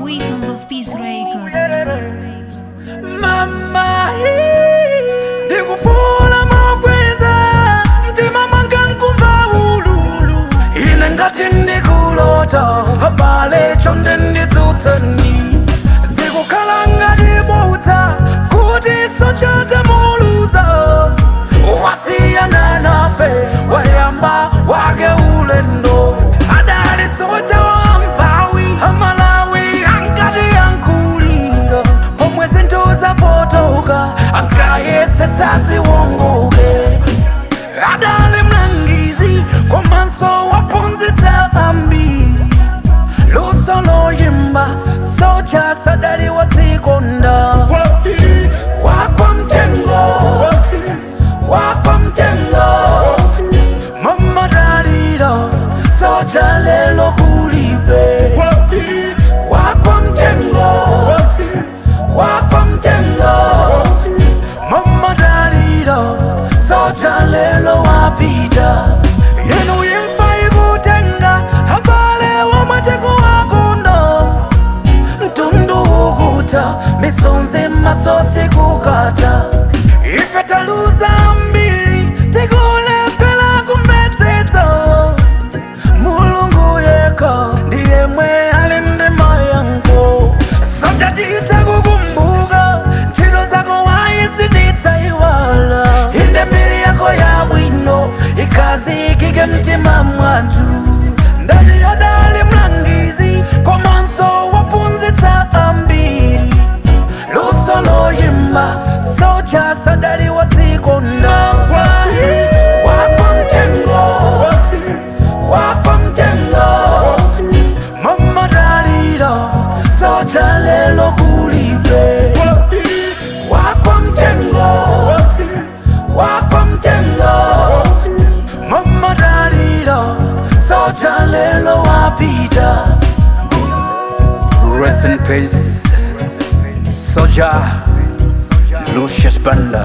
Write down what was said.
Weapons of Peace Records. Mama, ndikufuna mokweza mtima mwanga nkumva ululu. Ine ngati ndikulota, abale, chonde ndidzutseni. Zikukhala ngati bodza kuti soja tamuluza, wasiyana nafe, wayamba wake ulendo. Adali soja wamphawi, Amalawi ankati yankulira. Pomwe zinthu zapotoka, ankayesetsa ziwongoke. Adali mlangizi komanso waphunzitsa ambiri luso loyimba. Soja sadali wadzikonda. Wakwa mtengo, wakwa mtengo, mamadaliro, soja lelo kulibe. Wakwa mtengo, wakwa mtengo, mamadaliro, soja lelo wapita. Yenu imfa ikutenga abale wamateko wakundo, mtundu ukuta misonzi masosi kukata. Ife taluza mbili, tikulephera kumvetsetsa. Mulungu yekha ndiye mwe ali ndi mayankho. Soja, titha kukumbuka ntchito zako, wayisititsa iwala. Inde, mbiri yako yabwino ikhazikike mtima mwathu. Ndati adali mlangizi komanso waphunzitsa ambiri luso loyimba. Soja sadali wadzikonda. Wakwa mtengo, wakwa mtengo, mamadaliro, soja lelo kulibe. Wakwa mtengo, wakwa mtengo, mamadaliro, soja lelo wapita. Rest in peace, Soldier Lucius Banda.